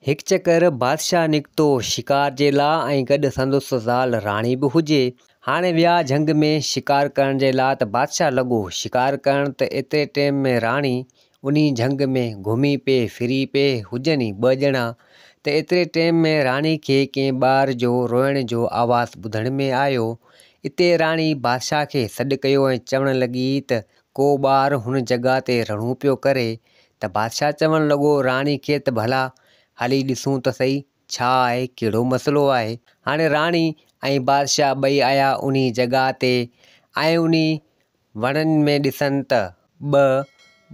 هڪ چڪر بادشاهه نڪتو شڪار جي لا ۽ گڏ سندس زال راڻي به هجي. هاڻي ويا جهنگ ۾ شڪار ڪرڻ جي لا ته بادشاهه لڳو شڪار ڪرڻ ته ايتري ٽيم ۾ راڻي انهي جهنگ ۾ گهمي پئي ڦري پئي هجن ئي ٻه ڄڻا ته ايتري ٽيم ۾ راڻي کي ڪنهن ٻار جو روئڻ جو آواز ٻڌڻ ۾ آيو. اتي راڻي بادشاهه کي سڏ ڪيو ۽ چوڻ لڳي ته ڪو ٻار هن جڳهه تي رڙون پيو ڪري ته بادشاهه چوڻ لڳو راڻي کي ته ڀلا هلي ڏسون ته سهي ڇا آهي ڪهڙو مسئلو آهي. هاڻي راڻي ۽ بادشاهه ٻئي آيا انهي جڳهه تي ۽ انهي وڻن ۾ ڏسن ته ٻه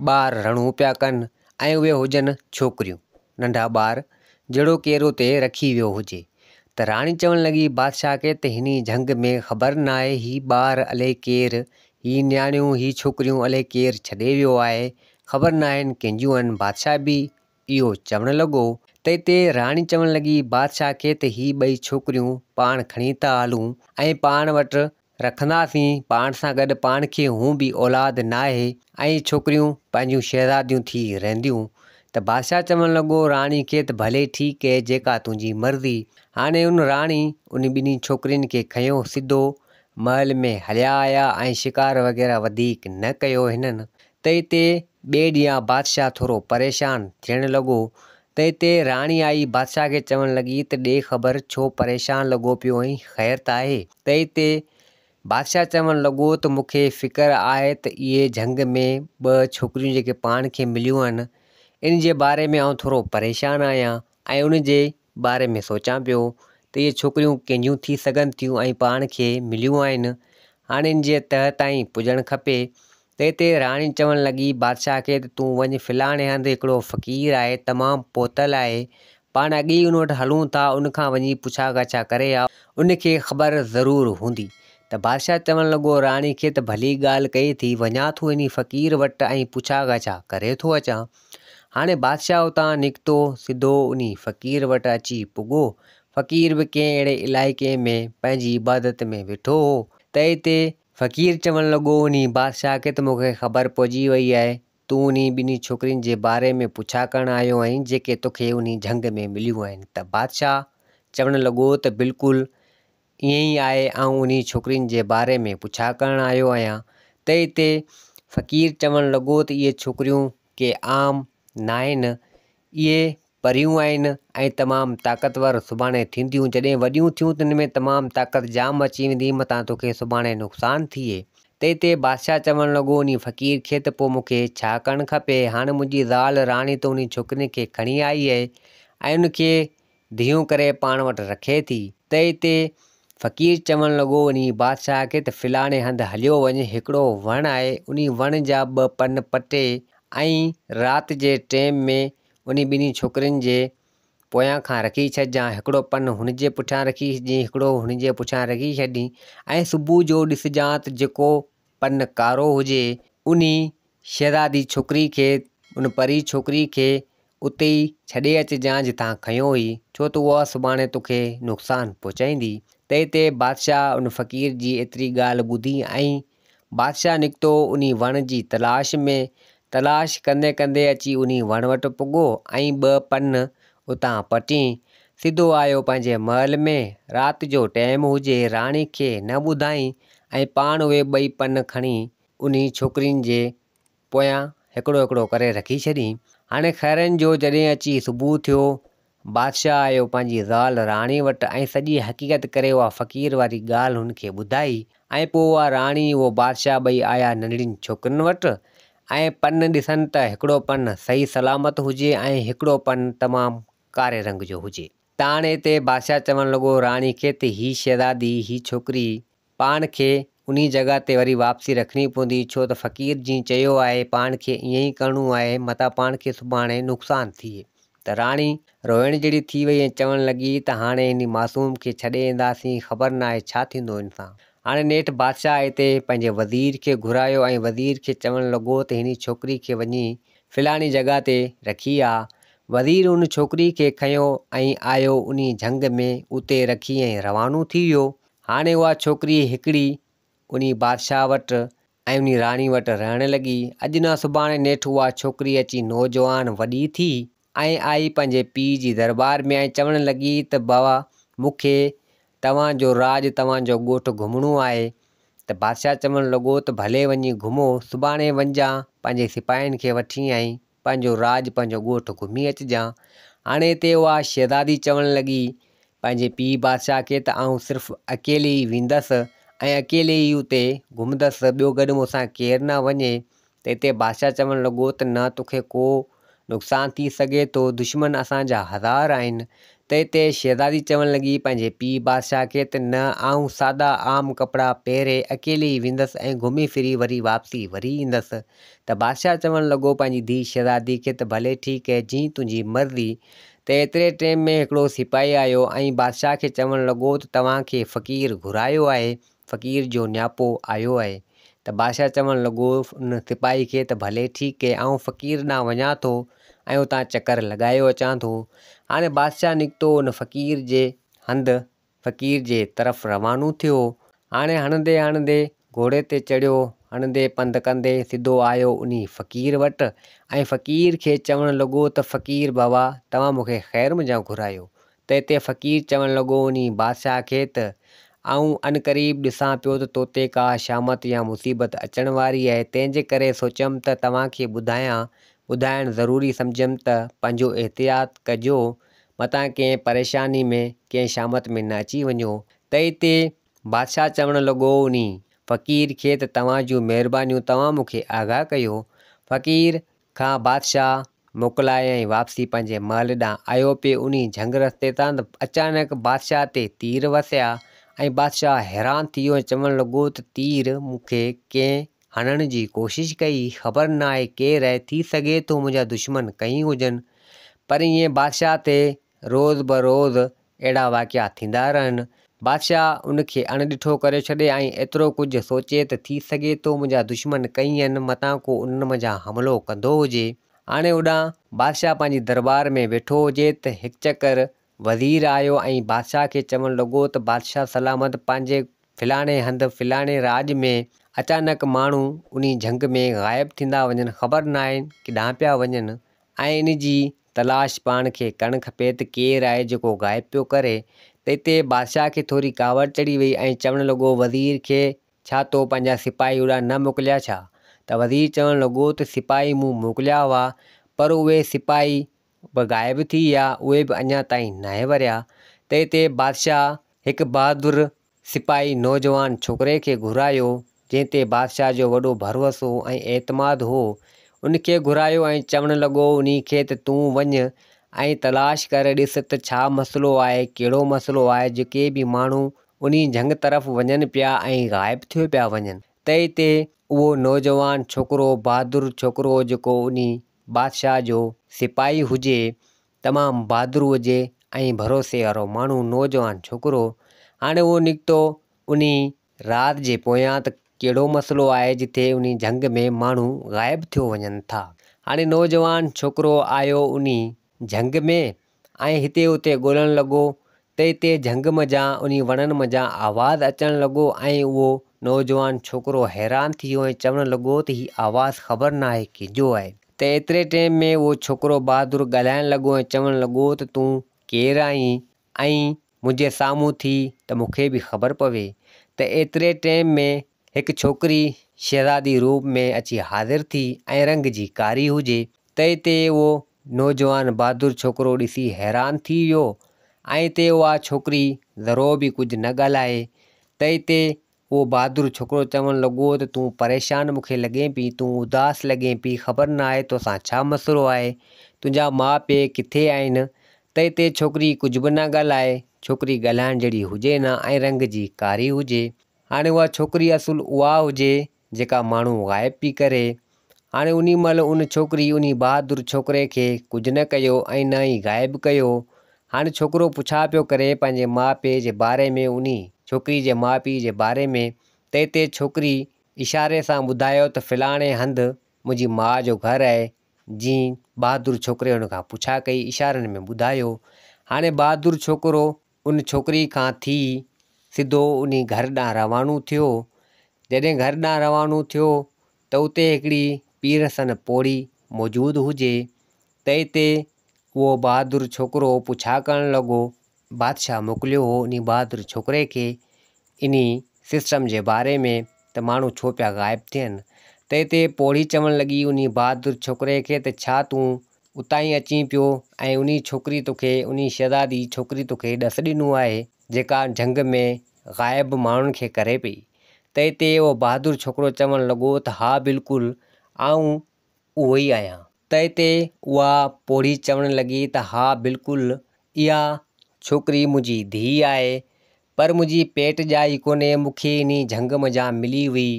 ٻار رڙون پيا ڪن ۽ اهي هجن ڇوڪريون ننڍا ٻار جهڙو ڪير اتي رکي ويو هجي ته راڻي چوڻ لڳي بادشاهه کي ته هني جهنگ ۾ خبر ناهي هي ٻار الئي ڪير، هي نياڻيون هي ڇوڪريون الئي ڪير ڇڏي ويو آهي، خبر ناهن ڪنهن جون آهن بادشاهه به اهو چوڻ لڳو ته اتي راڻي چوڻ لڳي بادشاهه کي ته هي ٻئي ڇوڪريون پاڻ کڻي ٿا هلون ۽ پاڻ وٽ رکنداسين، پاڻ سان گڏ پاڻ کي هون به اولاد ناهي ۽ ڇوڪريون پنهنجون شهزاديون ٿي رهنديون. ته بادشاهه چوڻ لڳو راڻي کي ته ڀلي ٺيڪ اهي جيڪا تنهنجي مرضي. هاڻي ان راڻي انهي ٻنهي ڇوڪرين کي کنيو سڌو محل ۾ هليا آيا ۽ شڪار وغيره وڌيڪ نه ڪيو هنن. ته اتي ٻئي ڏينهن بادشاهه ٿورو پريشان ٿيڻ لڳو ته اتي راڻي آئي بادشاهه کي چوڻ لڳي ته ڏي خبر ڇو پريشان لڳو پيو آهين خير ته آهي؟ ته اتي بادشاهه چوڻ لڳو ته مون کي فڪر آهي ته اهي جهنگ ۾ ٻه ڇوڪريون جيڪي پاڻ کي مليون آهن ان جي باري ۾ آئون ٿورو پريشان آهيان ۽ ان جي باري ۾ سوچان پيو ته اهي ڇوڪريون ڪنهن جون ٿي سگهن ٿيون ۽ پاڻ کي مليون آهن هاڻي ان جي تهه تائين پڄڻ کپي تنهن تي راڻي چوڻ لڳي بادشاهه کي ته تون وڃ فلاڻي هنڌ هڪڙو فقير آهي تمام پهتل آهي پاڻ اڳي ئي ان وٽ هلون ٿا ان کان وڃي پڇا ڳاڇا ڪري آ ان کي خبر ضرور هوندي ته بادشاهه چوڻ لڳو راڻي کي ته ڀلي ڳالهه ڪئي ٿي وڃان ٿو انهي فقير وٽ ۽ پڇا ڳاڇا ڪري ٿو اچان هاڻي بادشاهه اتان نڪتو سڌو انهي فقير وٽ اچي پڳو فقير به ڪنهن اهڙي علائقي ۾ پنهنجي عبادت ۾ ويٺو هو ته اتي فقير چوڻ لڳو، انهي بادشاهه کي ته مون کي خبر پئجي وئي آهي، تون انهي ٻنهي ڇوڪرين جي باري ۾ پڇا ڪرڻ آيو آهين، جيڪي توکي انهي جهنگ ۾ مليون آهن. ته بادشاهه چوڻ لڳو ته بلڪل ائين ئي آهي، آئون انهي ڇوڪرين جي باري ۾ پڇا ڪرڻ آيو آهيان. ته اتي فقير چوڻ لڳو ته اهي ڇوڪريون ڪي عام ناهن، اهي پريون آهن ۽ تمام طاقتور سڀاڻي ٿينديون، جڏهن وڏيون ٿيون تن ۾ تمام طاقت جام اچي ويندي، متان توکي سڀاڻي نقصان ٿئي. تنهن تي بادشاهه چوڻ لڳو انهي فقير کي ته پوء مون کي ڇا ڪرڻ کپي؟ هاڻ منهنجي زال راڻي ته انهي ڇوڪرين کي کڻي آئي آهي ۽ ان کي ڌيئون ڪري پاڻ وٽ رکي ٿي. تنهن تي فقير چوڻ لڳو انهي بادشاهه کي ته فلاڻي هنڌ هليو وڃ، هڪڙو وڻ آهي، انهي وڻ جا ٻه پن پٽي ۽ رات جي ٽيم ۾ انهي ٻنهي ڇوڪرين جي پويان کان رکي ڇڏجان، هڪڙو پن هن جي پٺيان رکي ڇڏجين، هڪڙو هن جي پٺيان رکي ڇڏين ۽ صبح جو ڏسجان ته جيڪو پن ڪارو هجي، انهي شهزادي ڇوڪري کي، ان پري ڇوڪري کي اتي ئي ڇڏي اچجان جتان کنيو هئي، ڇو ته اها سڀاڻي توکي نقصان پهچائيندي. تنهن تي بادشاهه ان فقير جي ايتري ڳالهه ٻڌي ۽ بادشاهه نڪتو انهي وڻ جي تلاش ۾. تلاش ڪندي ڪندي اچي انهي وڻ وٽ پڳو ۽ ٻه پن اتان پٽين. سڌو آيو پنهنجي محل ۾. رات جو ٽيم هجي، راڻي کي نه ٻڌائين ۽ پاڻ اهي ٻئي پن کڻي انهي ڇوڪرين جي پويان هڪڙو هڪڙو ڪري رکي ڇڏين. هاڻي خيرن جو جڏهن اچي صبح ٿيو، بادشاهه آيو پنهنجي زال راڻي وٽ ۽ سڄي حقيقت ڪري اها فقير واري ڳالهه هن کي ٻڌائي ۽ پوء اها راڻي اهو بادشاهه ٻئي آيا ننڍڙين ڇوڪرين وٽ ۽ پن ڏسن ته هڪڙو پن صحيح سلامت هجي ۽ هڪڙو پن تمام ڪاري رنگ جو هجي. تاڻي تي بادشاهه چوڻ لڳو راڻي کي ته هي شهزادي هي ڇوڪري پاڻ کي انهي جڳهه تي وري واپسي رکڻي پوندي، ڇو ته فقير جيئن چيو آهي، پاڻ کي ائين ئي ڪرڻو آهي، متان پاڻ کي سڀاڻي نقصان ٿئي. ته راڻي روئڻ جهڙي ٿي وئي ۽ چوڻ لڳي ته هاڻي انهي معصوم کي ڇڏي اينداسين، خبر ناهي ڇا ٿيندو ان سان. هاڻي نيٺ بادشاهه اتي پنهنجي وزير کي گهرايو ۽ وزير کي چوڻ لڳو ته هني ڇوڪري کي وڃي فلاڻي جڳهه تي رکي آ. وزير ان ڇوڪري کي کنيو ۽ آيو انهي جهنگ ۾ اتي رکي ۽ روانو ٿي ويو. هاڻي اها ڇوڪري هڪڙي انهي بادشاهه وٽ ۽ انهي راڻي وٽ رهڻ لڳي. اڄ نه سڀاڻي نيٺ اها ڇوڪري اچي نوجوان وڏي ٿي ۽ آئي پنهنجي پيء جي دربار ۾ ۽ چوڻ لڳي ته بابا مون کي توهان جو راڄ توهان جو ڳوٺ گهمڻو آهي ته بادشاهه چوڻ لڳو ته ڀلي وڃي گهمو سڀاڻي وڃجان پنهنجي سپاهين کي وٺي ۽ پنهنجو راڄ پنهنجو ڳوٺ گهمي اچجان. هاڻي هتي اها شهزادي چوڻ لڳي پنهنجي پيء بادشاهه کي ته آئون صرف اڪيلي ئي ويندس ۽ اڪيلي ئي اتي گهمندس ٻيو گڏ مون سان ڪير نه وڃي ته اتي بادشاهه چوڻ لڳو ته نه توکي ڪو نقصان ٿي سگهي ٿو، دشمن اسان جا هزار آهن. ته اتي شهزادي چوڻ لڳي پنهنجي پيء بادشاهه کي ته نه آئون سادا عام ڪپڙا پهري اڪيلي ئي ويندس ۽ گهمي ڦري وري واپسي وري ايندس. ته بادشاهه چوڻ لڳو پنهنجي ڌيء شهزادي کي ته ڀلي ٺيڪ هي جيئن تنهنجي مرضي. ته ايتري ٽيم ۾ هڪڙو سپاهي آيو ۽ بادشاهه کي چوڻ لڳو ته توهان کي فقير گهرايو آهي. فقير جو نياپو آيو آهي ته بادشاهه چوڻ لڳو ان سپاهي کي ته ڀلي ٺيڪ اهي آئون فقير ڏانهن وڃان ٿو ۽ اتان چڪر لڳايو اچان ٿو. هاڻي بادشاهه نڪتو ان فقير جي هنڌ فقير جي طرف روانو ٿيو. هاڻي هڻندي هڻندي گهوڙي تي چڙهيو هڻندي پنڌ ڪندي سڌو آيو انهي فقير وٽ ۽ فقير کي چوڻ لڳو ته فقير بابا توهان مون کي خير منجهان گهرايو ته اتي فقير چوڻ لڳو انهي بادشاهه کي ته، آئون عنقريب ڏسان پيو ته توتي ڪا شامت يا مصيبت اچڻ واري آهي، تنهن جي ڪري سوچيم ته توهان کي ٻڌايان، ٻڌائڻ ضروري سمجهيم ته پنهنجو احتياط ڪجو، متان ڪنهن پريشاني ۾، ڪنهن شامت ۾ نه اچي وڃو. ته اتي بادشاهه چوڻ لڳو انهي فقير کي ته توهان جون مهربانيون توهان مون کي آگاهه ڪيو. فقير کان بادشاهه موڪلائي ۽ واپسي پنهنجي محل ڏانهن آيو پئي انهي جهنگ رستي تان ته اچانڪ بادشاهه تي تير وسيا ۽ بادشاهه حيران ٿي ويو ۽ چوڻ لڳو ته تير مون کي ڪنهن هڻڻ جي ڪوشش ڪئي خبر ناهي ڪير آهي ٿي سگهي ٿو منهنجا دشمن ڪئين هجن پر ائين بادشاهه تي روز بروز اهڙا واقعا ٿيندا رهن. بادشاهه ان کي اڻ ڏٺو ڪريو ڇڏي ۽ ايترو ڪجهه سوچي ته ٿي سگهي ٿو منهنجا دشمن ڪئين آهن متان ڪو انهن منجهان حملو ڪندو هجي. هاڻي هوڏانهن بادشاهه پنهنجي درٻار ۾ ويٺو هجي ته هڪ چڪر وزير آيو ۽ بادشاهه کي چوڻ لڳو ته بادشاهه سلامت پنهنجي فلاڻي هنڌ فلاڻي راڄ ۾ اچانڪ ماڻهو انهي جهنگ ۾ غائب ٿيندا وڃن خبر ناهي ڪيڏانهن پيا وڃن ۽ ان جي تلاش پاڻ کي ڪرڻ کپي ته ڪير آهي جيڪو غائب پيو ڪري ته اتي بادشاهه کي ٿوري ڪاوڙ چڙهي وئي ۽ چوڻ لڳو وزير کي ڇا تو پنهنجا سپاهي هوڏانهن نه موڪليا ڇا؟ ته وزير چوڻ لڳو ته سپاهي مون موڪليا هئا پر اهي سپاهي به غائب ٿي ويا اهي به اڃا تائين ناهي وريا ته اتي بادشاهه هڪ بهادر سپاهي نوجوان ڇوڪري کي گهرايو، جنهن تي بادشاهه جو وڏو ڀروسو ۽ اعتماد هو. ان کي گهرايو ۽ چوڻ لڳو انهي کي ته تون وڃ ۽ تلاش ڪر ڏس ته ڇا مسئلو آهي، ڪهڙو مسئلو آهي جو ڪي به ماڻهو انهي جهنگ طرف وڃن پيا ۽ غائب ٿيو پيا وڃن. ته اتي اهو نوجوان ڇوڪرو بهادر ڇوڪرو جيڪو انهي بادشاهه جو سپاهي هجي، تمام بهادر هجي ۽ ڀروسي وارو ماڻهو نوجوان ڇوڪرو هاڻي اهو نڪتو انهي رات جي پويان ته ڪهڙو مسئلو آهي جتي انهي جهنگ ۾ ماڻهو غائب ٿيو وڃن ٿا هاڻي نوجوان ڇوڪرو آيو انهي جهنگ ۾ ۽ هتي اتي ڳولڻ لڳو ته اتي جهنگ منجهان انهي وڻن منجهان آواز اچڻ لڳو ۽ اهو نوجوان ڇوڪرو حيران ٿي ويو ۽ چوڻ لڳو ته هي آواز خبر ناهي ڪنهن جو آهي ته ايتري ٽيم ۾ اهو ڇوڪرو بهادر ڳالهائڻ لڳو ۽ چوڻ لڳو ته تون ڪير آهين ۽ منهنجي سامهون ٿي ته مون کي به خبر پوي ته ايتري ٽيم ۾ هڪ ڇوڪري شهزادي روپ ۾ اچي حاضر ٿي ۽ رنگ جي ڪاري هجي ته اتي اهو نوجوان بهادر ڇوڪرو ڏسي حيران ٿي ويو ۽ اتي اها ڇوڪري ذرو به ڪجهه نه ڳالهائي ته اتي اهو بهادر ڇوڪرو چوڻ لڳو ته تون پريشان مون کي لڳين پئي تون اداس لڳين پئي خبر ناهي توسان ڇا مسئلو آهي تنهنجا ماء پيء ڪٿي آهن ته اتي ڇوڪري ڪجهه به نه ڳالهائي ڇوڪري ڳالهائڻ جهڙي هجي نه ۽ رنگ جي ڪاري هجي هاڻي اها ڇوڪري اصل اها هجي جيڪا ماڻهو غائب پي ڪري. هاڻي انهي مهل ان ڇوڪري انهي بهادر ڇوڪري کي ڪجهه نه ڪيو ۽ نه ئي غائب ڪيو. هاڻي ڇوڪرو پڇا پيو ڪري پنهنجي ماء پيء جي باري ۾ انهي ڇوڪري جي ماء پيء جي باري ۾ ته اتي ڇوڪري اشاري سان ٻڌايو ته فلاڻي هنڌ منهنجي ماء جو گهر آهي. جين بهادر ڇوڪري ان کان پڇا ڪئي اشارن ۾ ٻڌايو. هاڻي بهادر ڇوڪرو ان ڇوڪري کان ٿي سڌو انهي گهر ڏانهن روانو ٿيو. جڏهن گهر ڏانهن روانو ٿيو ته اتي هڪڙي پيرسن پوڙهي موجود هجي ته اتي اهو بهادر ڇوڪرو پڇا ڪرڻ لڳو. بادشاهه موڪليو هو انهي بهادر ڇوڪري کي انهي سسٽم جي باري ۾ ته ماڻهو ڇو پيا غائب ٿين. ته هتي پوڙهي چوڻ لڳي انهي بهادر ڇوڪري کي ته ڇا تون اتان ئي اچين پيو ۽ انهي ڇوڪري توکي انهي شهزادي ڇوڪري توکي ڏس ڏنو آهي جيڪا جهنگ ۾ غائب ماڻهن کي ڪري پئي. ته هتي اهو بهادر ڇوڪرو چوڻ لڳو ته ها بلڪل آئون اهو ئي آهيان. ته هتي اها پوڙهي چوڻ لڳي ته ها بلڪل اها ڇوڪري منهنجي ڌيء آهي پر منهنجي پيٽ ڄائي ڪونهي مون کي انهي جهنگ منجهان ملي هئي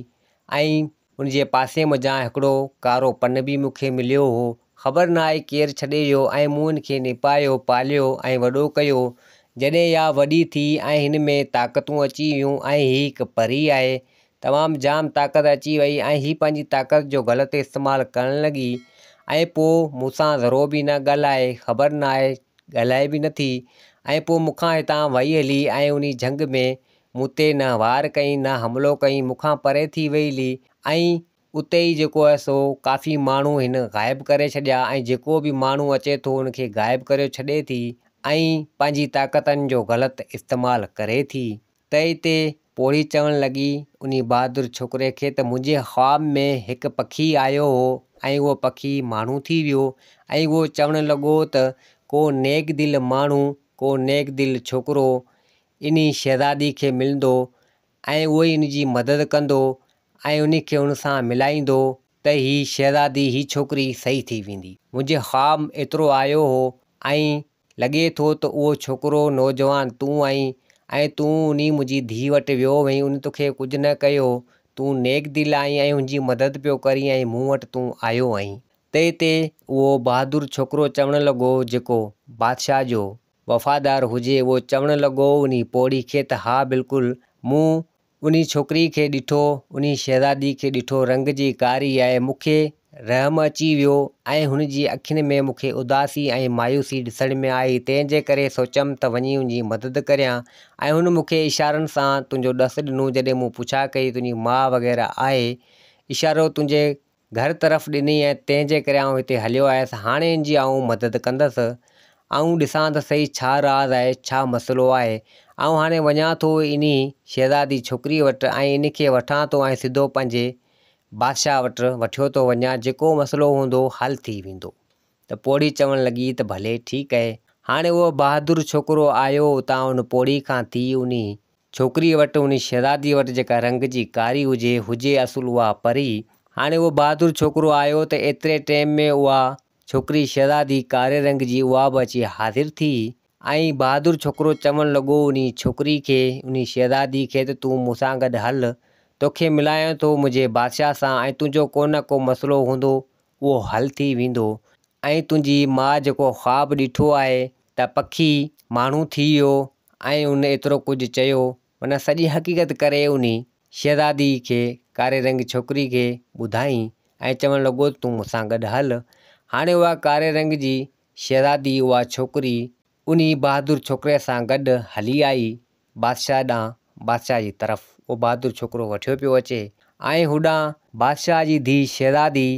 ۽ ان جي پاسي منجهان هڪڙو ڪارو پن به مون کي مليو هو خبر ناهي ڪير ڇڏي ويو ۽ مون ان کي نپايو پاليو ۽ وڏو ڪيو جڏهن اها وڏي ٿي ۽ هن ۾ طاقتون اچي ويون ۽ هي هڪ پري آهي تمام جام طاقت اچي وئي ۽ هي پنهنجي طاقت جو غلط استعمال ڪرڻ لڳي ۽ پوء مون سان ذرو به نه ڳالهائي خبر ناهي ڳالهائي به نٿي ۽ پوء مون کان هتان وئي هلي ۽ انهي جهنگ ۾ مون تي نه وار ڪئين نه حملو ڪئين مون کان پري ٿي وئي هلي ۽ اتي ئي جيڪو آهي سو ڪافي ماڻهو هن غائب ڪري ڇڏيا ۽ جيڪو به ماڻهو اچي ٿو ان کي غائب ڪريو ڇڏي ٿي ۽ پنهنجي طاقتن جو غلط استعمال ڪري ٿي. ته اتي پوڙهي چوڻ لڳي انهي بهادر ڇوڪري کي ته منهنجي خواب ۾ هڪ پکي آيو هو ۽ اهو پکي ماڻهو ٿي ويو ۽ اهو چوڻ لڳو ته ڪو نيڪ دل ماڻهو، ڪو نيڪ دل ڇوڪرو انهي شهزادي کي ملندو ۽ اهو ئي ان جي مدد ڪندو ۽ انهي کي ان سان ملائيندو ته هي شهزادي، هي ڇوڪري صحيح ٿي ويندي. منهنجي خواب ايترو آيو هو ۽ لڳي ٿو ته اهو ڇوڪرو نوجوان تون آهين ۽ تون انهي منهنجي ڌيء وٽ ويو هئين ان توکي ڪجهه نه ڪيو تون نيڪ دل آهين ۽ هن جي مدد پيو ڪرين ۽ مون وٽ تون آيو آهين. تنهن تي اهو بهادر ڇوڪرو چوڻ لڳو جيڪو بادشاهه جو وفادار هجي اهو چوڻ لڳو انهي پوڙهي کي ته ها بلڪل مون انهي ڇوڪري کي ڏٺو، انهي شهزادي کي ڏٺو، رنگ جي ڪاري آهي، مون کي رحم اچي ويو ۽ هن جي اکين ۾ مون کي اداسي ۽ مايوسي ڏسڻ ۾ آئي، تنهن جي ڪري سوچيم ته وڃي ان جي مدد ڪريان ۽ هن مون کي اشارن سان تنهنجو ڏس ڏنو، جڏهن مون پڇا ڪئي تنهنجي ماء وغيره آهي، اشارو تنهنجي گهر طرف ڏني ۽ تنهن جي ڪري آئون هتي هليو آيس، هاڻي ان جي آئون مدد ڪندس، آئون ڏسان ته سهي ڇا راز آهي، ڇا مسئلو آهي، آئون هاڻي وڃان ٿو انهي شهزادي ڇوڪريء وٽ ۽ ان کي وٺان ٿو ۽ سڌو پنهنجي بادشاهه وٽ وٺيو ٿو وڃان، جيڪو مسئلو هوندو حل ٿي ويندو. ته پوڙهي چوڻ لڳي ته ڀلي ٺيڪ اهي. هاڻي اهو بهادر ڇوڪرو آيو اتان ان پوڙهي کان ٿي انهي ڇوڪريء وٽ انهي شهزاديء وٽ جيڪا رنگ جي ڪاري هجي، هجي اصل اها پري. هاڻي اهو بهادر ڇوڪرو آيو ته ايتري ٽيم ۾ اها ڇوڪري شهزادي ڪاري رنگ جي اها به اچي حاضر ٿي ۽ بهادر ڇوڪرو چوڻ لڳو انهي ڇوڪري کي، انهي شهزادي کي ته تون مون سان گڏ هل، توکي ملايان ٿو منهنجي بادشاهه سان ۽ تنهنجو ڪو نه ڪو مسئلو هوندو اهو حل ٿي ويندو ۽ تنهنجي ماء جيڪو خواب ڏٺو آهي ته پکي ماڻهو ٿي ويو ۽ ان ايترو ڪجهه چيو معنيٰ سڄي حقيقت ڪري انهي شهزادي کي ڪاري رنگ ڇوڪري کي ٻڌائين ۽ چوڻ لڳو ته تون مون سان گڏ هل هاڻي اها ڪاري رنگ جي شهزادي اها ڇوڪري انهي بهادر ڇوڪري سان گڏ هلي آئي بادشاهه ڏانهن بادشاهه جي طرف اهو بهادر ڇوڪرو وٺيو پيو اچي ۽ هوڏانهن بادشاهه جي ڌيء شهزادي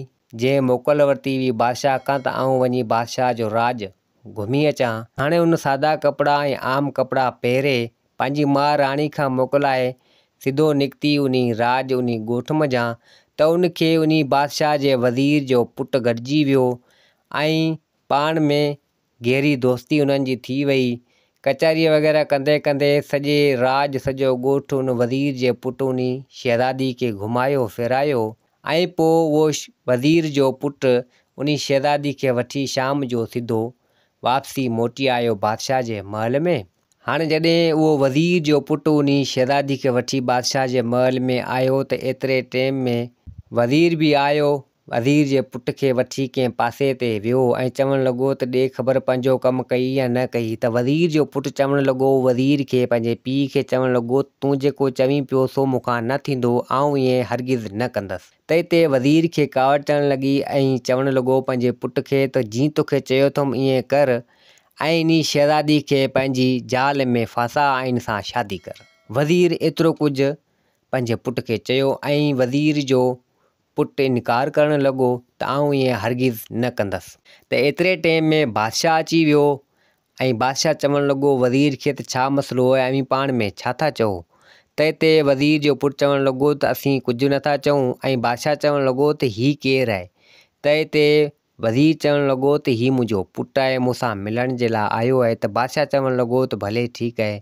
جنهن موڪل ورتي هئي بادشاهه کان ته آئون وڃي بادشاهه جو راڄ گهمي اچان. هاڻي هن سادا ڪپڙا ۽ عام ڪپڙا پهري پنهنجي ماء راڻي کان موڪلائي سڌو نڪتي انهي راڄ انهي ڳوٺ منجهان ته ان کي انهي بادشاهه جي وزير جو پٽ گڏجي ويو ۽ پاڻ ۾ گهري دوستي انهن جي ٿي وئي. ڪچهريء وغيره ڪندي ڪندي سڄي راڄ سڄو ڳوٺ ان وزير جي پٽ انهي شهزادي کي گهمايو ڦيرايو ۽ پوء اهو وزير جو پٽ انهي شهزادي کي وٺي شام جو سڌو واپسي موٽي آيو بادشاهه جي محل ۾. هاڻي جڏهن اهو وزير جو پٽ انهي شهزادي کي وٺي بادشاهه جي محل ۾ آيو ته ايتري ٽيم ۾ وزير به آيو. وزير جي پٽ کي وٺي ڪنهن پاسي تي ويو ۽ چوڻ لڳو ته ڏي خبر پنهنجو ڪم ڪئي يا نه ڪئي ته وزير جو پٽ چوڻ لڳو وزير کي پنهنجي پيء کي چوڻ لڳو ته تون جيڪو چوين پيو سو مون کان نه ٿيندو آئون ائين هرگز نه ڪندس ته اتي وزير کي ڪاوڙ چڙهڻ لڳي ۽ چوڻ لڳو پنهنجي پٽ کي ته جيئن توکي چيو اٿم ائين ڪر ۽ انهي شهزادي کي پنهنجي جال ۾ ڦاساء ۽ ان سان شادي ڪر. وزير ايترو ڪجهه پنهنجي پٽ کي چيو ۽ وزير جو پٽ انڪار ڪرڻ لڳو ته آئون ائين هرگز نه ڪندس. ته ايتري ٽيم ۾ بادشاهه اچي ويو ۽ بادشاهه چوڻ لڳو وزير کي ته ڇا مسئلو آهي اوهين پاڻ ۾ ڇا ٿا چئو؟ تنهن تي وزير جو پٽ چوڻ لڳو ته اسين ڪجهه نه ٿا چئون ۽ بادشاهه چوڻ لڳو ته هي ڪير آهي؟ تنهن تي وزير چوڻ لڳو ته هي منهنجو پٽ آهي مون سان ملڻ جي لاء آيو آهي ته بادشاهه چوڻ لڳو ته ڀلي ٺيڪ آهي.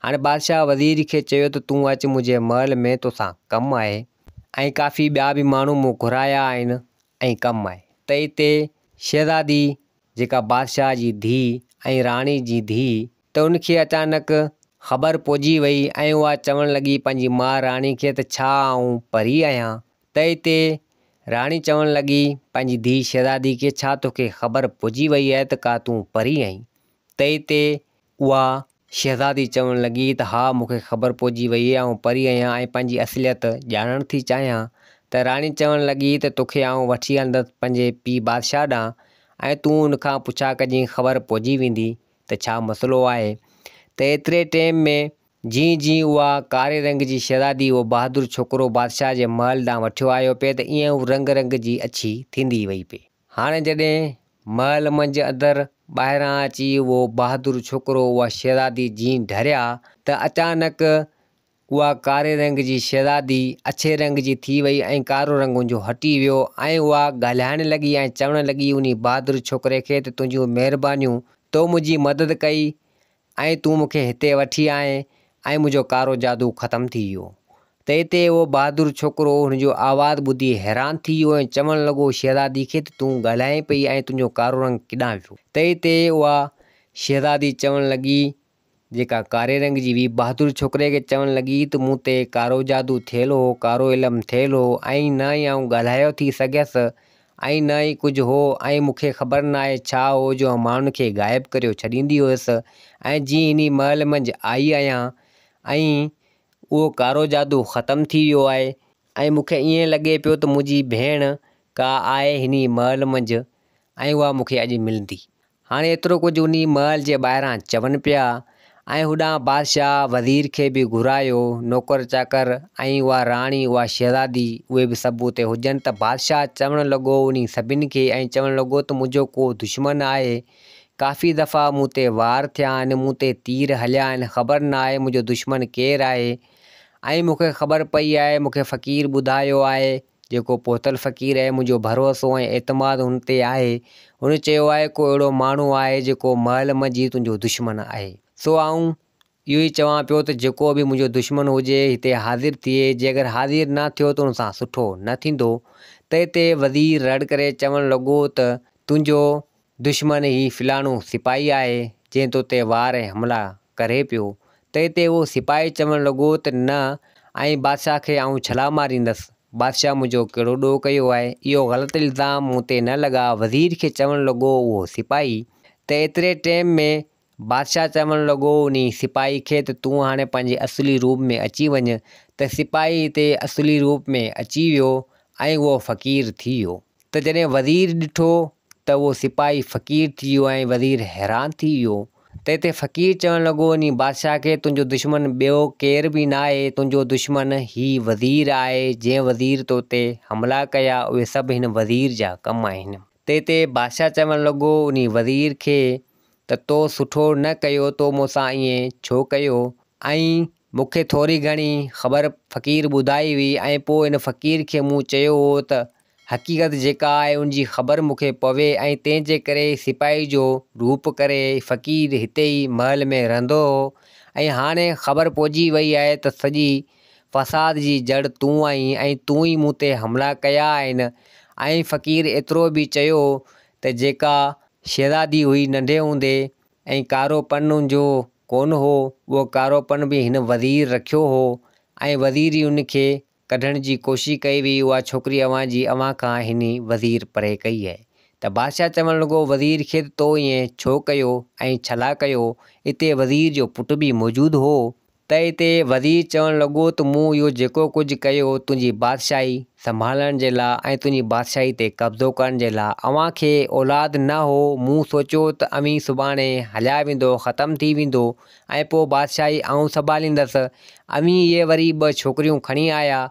هاڻي بادشاهه وزير کي چيو ته تون اچ منهنجي محل ۾ توسان ڪم آهي ۽ ڪافي ٻيا به ماڻهو مون گهرايا آهن ۽ ڪم آهي. تنهن تي شهزادي جيڪا بادشاهه جي ڌيء ۽ راڻي جي ڌيء، ته ان کي اچانڪ خبر پئجي وئي ۽ اها چوڻ لڳي پنهنجي ماء راڻي کي ته ڇا آئون پري آهيان؟ ته اتي راڻي چوڻ لڳي پنهنجي ڌيء شهزادي کي ڇا توکي خبر پئجي وئي آهي ته ڪا تون پري آهين؟ ته اتي اها شهزادي چوڻ لڳي ته ها مون کي خبر پئجي ويئي آئون پري آهيان ۽ پنهنجي اصليت ڄاڻڻ ٿي چاهيان ته راڻي چوڻ لڳي ته توکي آئون وٺي هلندس پنهنجي پيء بادشاهه ڏانهن ۽ تون ان کان پڇا ڪجين خبر پئجي ويندي ته ڇا مسئلو آهي ته ايتري ٽيم ۾ جيئن جيئن اها ڪاري رنگ جي شهزادي اهو بهادر ڇوڪرو بادشاهه جي محل ڏانهن وٺيو آيو پئي ته ايئن هو رنگ رنگ جي اڇي ٿيندي وئي پئي. هاڻي جڏهن محل منجهه اندر ٻاهران اچي اهو بهادر ڇوڪرو اها شهزادي جين ڍريا ته اچانڪ اها ڪاري رنگ جي شهزادي اڇي رنگ جي ٿي وئي ۽ ڪارو رنگ ان جو هٽي ويو ۽ اها ڳالهائڻ لڳي ۽ چوڻ لڳي انهي بهادر ڇوڪري کي ته تنهنجون مهربانيون تو منهنجي مدد ڪئي ۽ تون مون کي هتي وٺي آئين ۽ منهنجو ڪارو جادو ختم ٿي ويو. ته اتي اهو بهادر ڇوڪرو هن جو آواز ٻڌي حيران ٿي ويو ۽ چوڻ لڳو شهزادي کي ته تون ڳالهائين پئي ۽ تنهنجو ڪارو رنگ ڪيڏانهن ويو؟ ته اتي اها شهزادي چوڻ لڳي جيڪا ڪاري رنگ جي هئي بهادر ڇوڪري کي چوڻ لڳي ته مون تي ڪارو جادو ٿيل هو، ڪارو علم ٿيل هو ۽ نه ئي آئون ڳالهايو ٿي سگهيس ۽ نه ئي ڪجهه هو ۽ مون کي خبر ناهي ڇا هو جو آئون ماڻهن کي غائب ڪريو ڇڏيندي هيس ۽ جيئن انهي محل منجهه آئي آهيان ۽ اهو ڪارو جادو ختم ٿي ويو آهي ۽ مون کي ائين لڳي پيو ته منهنجي ڀيڻ ڪا آهي انهي محل منجهه ۽ اها مون کي اڄ ملندي. هاڻي ايترو ڪجهه انهي محل جي ٻاهران چون پيا ۽ هوڏانهن بادشاهه وزير کي به گهرايو، نوڪر چاڪر ۽ اها راڻي، اها شهزادي، اهي به سڀ اتي هجن ته بادشاهه چوڻ لڳو انهي سڀن کي ۽ چوڻ لڳو ته منهنجو ڪو دشمن آهي، ڪافي دفعا مون تي وار ٿيا آهن، مون تي تير هليا آهن، خبر نه آهي منهنجو دشمن ڪير آهي ۽ مون کي خبر پئي آهي، مون کي فقير ٻڌايو آهي. جيڪو پهتل فقير آهي، منهنجو ڀروسو ۽ اعتماد هن تي آهي. هن چيو آهي، ڪو اهڙو ماڻهو آهي، جيڪو محل منجهه تنهنجو دشمن آهي. سو آئون اهو ئي چوان پيو ته جيڪو به منهنجو دشمن هجي، هتي حاضر ٿئي. جي اگر حاضر نه ٿيو ته ان سان سٺو نه ٿيندو. تنهن تي وزير رڙ ڪري چوڻ لڳو ته تنهنجو دشمن هي فلاڻو سپاهي آهي، جنهن تو تي وار ۽ حملا ڪري پيو. تنهن تي اهو سپاهي چوڻ لڳو ته نه، ۽ بادشاهه کي آئون ڇلا ماريندس. بادشاهه منهنجو ڪهڙو ڏوهه ڪيو آهي؟ اهو غلط الزام مون تي نه لڳاء. وزير کي چوڻ لڳو اهو سپاهي ته ايتري ٽيم ۾ بادشاهه چوڻ لڳو انهي سپاهي کي ته تون هاڻي پنهنجي اصلي روپ ۾ اچي وڃ ته سپاهي هتي اصلي روپ ۾ اچي ويو ۽ اهو فقير ٿي ويو ته جڏهن وزير ڏٺو ته اهو سپاهي فقير ٿي ويو ۽ وزير حيران ٿي ويو ته هتي فقير چوڻ لڳو انهي بادشاهه کي تنهنجو دشمن ٻيو ڪير به ناهي تنهنجو دشمن هي وزير آهي جنهن وزير تو تي حملا ڪيا اهي سڀ هن وزير جا ڪم آهن ته هتي بادشاهه چوڻ لڳو انهي وزير کي ته تو سٺو نه ڪيو، تو مون سان ائين ڇو ڪيو؟ ۽ مون کي ٿوري گهڻي خبر فقير ٻڌائي هئي ۽ پوء ان فقير کي مون چيو هو ته حقيقت جيڪا آهي ان جي خبر مون کي پوي ۽ تنهن جي ڪري سپاهي جو روپ ڪري فقير هتي ئي محل ۾ رهندو هو ۽ هاڻي خبر پئجي وئي آهي ته سڄي فساد جي جڙ تون آهين ۽ تون ئي مون تي حملا ڪيا آهن ۽ فقير ايترو به چيو ته جيڪا شهزادي هئي ننڍي هوندي ۽ ڪارو پن ان جو ڪونه هو، اهو ڪارو پن به هن وزير رکيو هو ۽ وزير ئي ان کي ڪڍڻ جي ڪوشش ڪئي هئي، اها ڇوڪري اوهان جي اوهان کان هن ئي وزير پري ڪئي آهي. ته بادشاهه چوڻ لڳو وزير کي ته تو ائين ڇو ڪيو ۽ ڇلا ڪيو؟ اتي وزير جو پٽ به موجود هو. ته اتي وزير چوڻ لڳو ته مون اهو جيڪو ڪجهه ڪيو تنهنجي بادشاهي سنڀالڻ جي لاء ۽ تنهنجي بادشاهي تي قبضو ڪرڻ جي لاء. اوهان کي اولاد نه هو، مون سوچيو ته اوهين سڀاڻي هليا ويندو، ختم ٿي ويندو ۽ پوء بادشاهي آئون سنڀاليندس. اوهين اهي وري ٻه ڇوڪريون کڻي آيا،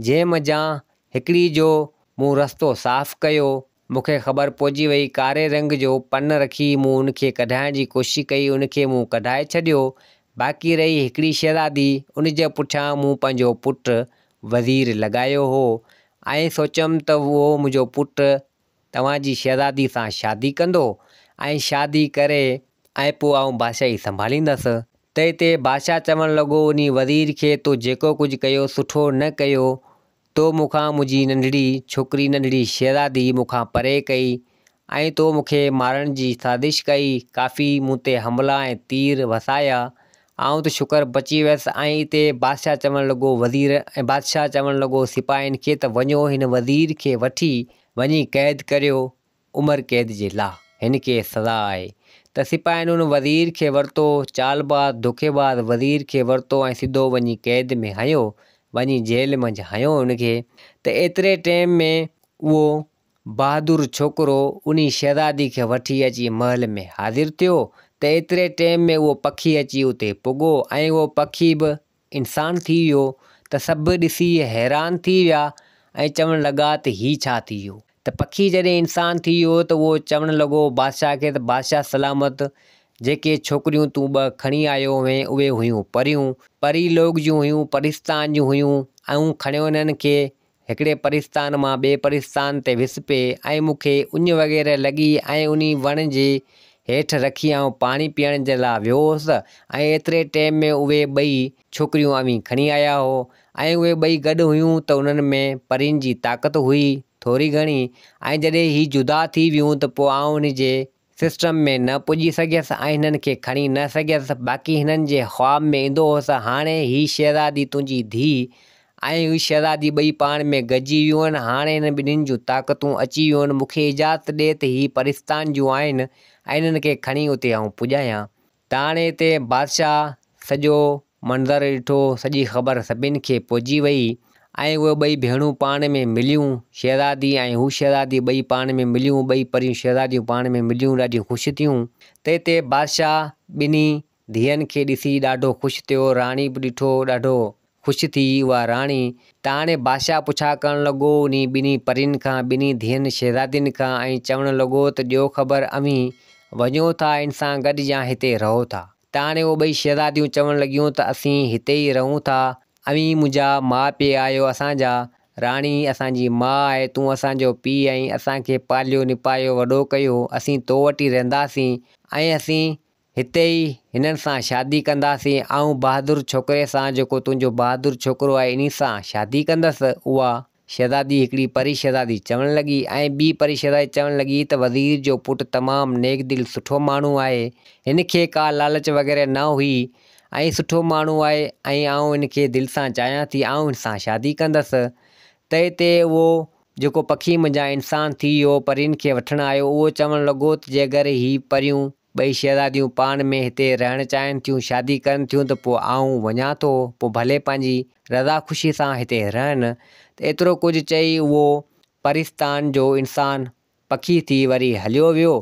جنهن منجهان هڪڙي جو مون رستو صاف ڪيو، مون کي خبر پئجي وئي، ڪاري رنگ جو پن رکي مون ان کي ڪڍائڻ جي ڪوشش ڪئي، ان کي مون ڪڍائي ڇڏيو، باقي رهي هڪڙي شهزادي، ان جي پٺيان مون پنهنجو پٽ وزير لڳايو هو ۽ سوچيم ته اهو منهنجو پٽ توهان جي شهزادي سان شادي ڪندو ۽ شادي ڪري ۽ پوء آئون بادشاهي سنڀاليندس. ته اتي بادشاهه چوڻ لڳو انهي وزير کي تو جيڪو ڪجهه ڪيو سٺو نه ڪيو، تو مون کان منهنجي ننڍڙي ڇوڪري ننڍڙي شهزادي مون کان پري ڪئي ۽ تو مون کي مارڻ جي سازش ڪئي، ڪافي مون تي حملا ۽ تير وسايا، آئون ته شڪر بچي ويس ۽ اتي بادشاهه چوڻ لڳو وزير ۽ بادشاهه چوڻ لڳو سپاهين کي ته وڃو هن وزير کي وٺي وڃي قيد ڪريو، عمر قيد جي لا هن کي سزا آهي ته سپاهين ان وزير کي ورتو، چالباز دوکيباز وزير کي ورتو ۽ سڌو وڃي قيد ۾ هنيو، وڃي جيل منجهه هنيو ان کي ته ايتري ٽيم ۾ اهو بهادر ڇوڪرو انهي شهزادي کي وٺي اچي محل ۾ حاضر ٿيو ته ايتري ٽيم ۾ اهو پکي اچي اتي پڳو ۽ اهو پکي به انسان ٿي ويو ته سڀ ڏسي حيران ٿي ويا ۽ چوڻ لڳا ته هي ڇا ٿي ويو ته پکي جڏهن انسان ٿي ويو ته اهو چوڻ لڳو بادشاهه کي ته بادشاهه سلامت جيڪي ڇوڪريون تون ٻه کڻي آيو هئين اهي هيون پريون، پري لوڪ جون هيون، پرستان جون هيون ۽ کڻيو انهن کي هڪڙي پرستان مان ٻئي پرستان تي وس پئي ۽ مون کي اڃ وغيره لڳي ۽ انهي وڻ جي هيٺ رکي آئون پاڻي پيئڻ جي لاء ويو هوس ۽ ايتري ٽيم ۾ اهي ٻئي ڇوڪريون اوهين کڻي آيا هو ۽ اهي ٻئي گڏ هيون ته انهن ۾ پرين جي طاقت هئي ٿوري گهڻي ۽ جڏهن هي جدا ٿي ويون ته پوء آئون انهي جي سسٽم ۾ نه پڄي سگهيس ۽ هنن کي کڻي نه سگهيس، باقي هنن جي خواب ۾ ايندو هوس، هاڻي هي شهزادي تنهنجي ڌيء ۽ هي شهزادي ٻئي پاڻ ۾ گڏجي ويون آهن، هاڻي هنن ٻنهين جون طاقتون اچي ويون آهن، مون کي اجازت ڏي ته هي پرستان جون آهن ۽ هنن کي کڻي اتي آئون پڄايان. ته هاڻي هتي بادشاهه سڄو منظر ڏٺو، سڄي خبر سڀن کي پهچي وئي ۽ اهي ٻئي ڀيڻون پاڻ ۾ مليون، شهزادي ۽ هو شهزادي ٻئي پاڻ ۾ مليون، ٻئي پريون شهزاديون پاڻ ۾ مليون، ڏاڍيون خوش ٿيون. تنهن تي بادشاهه ٻنهي ڌيئن کي ڏسي ڏاڍو خوش ٿيو، راڻي به ڏٺو ڏاڍو خوش ٿي اها راڻي. ته هاڻي بادشاهه پڇا ڪرڻ لڳو انهي ٻنهي پرين کان، ٻنهي ڌيئن شهزادين کان ۽ چوڻ لڳو ته ڏيو خبر اوهين وڃو ٿا ان سان گڏ يا هتي رهو ٿا؟ ته هاڻي اهي ٻئي شهزاديون چوڻ لڳيون ته اسين هتي ئي رهون ٿا، اوهين منهنجا ماء پيء آهيو اسان جا، راڻي اسان جي ماء آهي، تون اسان جو پيء آهين، اسان کي پاليو نپايو وڏو ڪيو، اسين تو وٽ ئي رهنداسين ۽ اسين هتي ئي هنن سان شادي ڪنداسين، آئون بهادر ڇوڪري سان جيڪو تنهنجو بهادر ڇوڪرو آهي انهي سان شادي ڪندس، اها شهزادي هڪڙي پري شهزادي چوڻ لڳي ۽ ٻي پري شهزادي چوڻ لڳي ته وزير جو پٽ تمام نيڪ دل سٺو ماڻهو آهي، هن کي ڪا لالچ وغيره نه هئي ۽ سٺو ماڻهو آهي ۽ آئون هن کي دل سان چاهيان ٿي، آئون هن سان شادي ڪندس. تنهن تي اهو جيڪو پکي منجهان انسان ٿي ويو پرين کي وٺڻ آيو، اهو چوڻ لڳو ته جيڪر هي پريون ٻئي شهزاديون پاڻ ۾ هتي رهڻ چاهين ٿيون، شادي ڪن ٿيون ته پوء آئون وڃان ٿو، پوء ڀلي پنهنجي رضا خوشيء سان هتي رهن. ته ايترو ڪجهه چئي اهو پرستان جو انسان پکي ٿي وري هليو ويو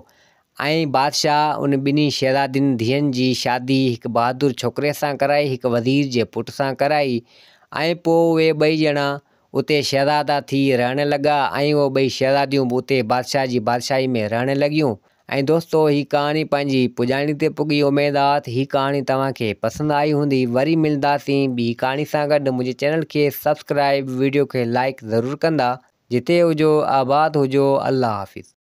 ۽ بادشاهه ان ٻنهي شهزادين ڌيئن جي شادي هڪ بهادر ڇوڪري سان ڪرائي، هڪ وزير جي پٽ سان ڪرائي ۽ پوء اهي ٻئي ڄڻا اتي شهزادا ٿي رهڻ لڳا ۽ اهي ٻئي شهزاديون به اتي بادشاهه جي بادشاهي ۾ رهڻ لڳيون. ۽ دوستو هي ڪهاڻي پنهنجي پڄاڻي تي پڳي اميد آ ته هي ڪهاڻي توهان کي پسند آئي هوندي وري ملنداسين ٻي ڪهاڻي سان گڏ منهنجي چينل کي سبسڪرائب ويڊيو کي لائيڪ ضرور ڪندا جتي هجو آباد هجو الله حافظ.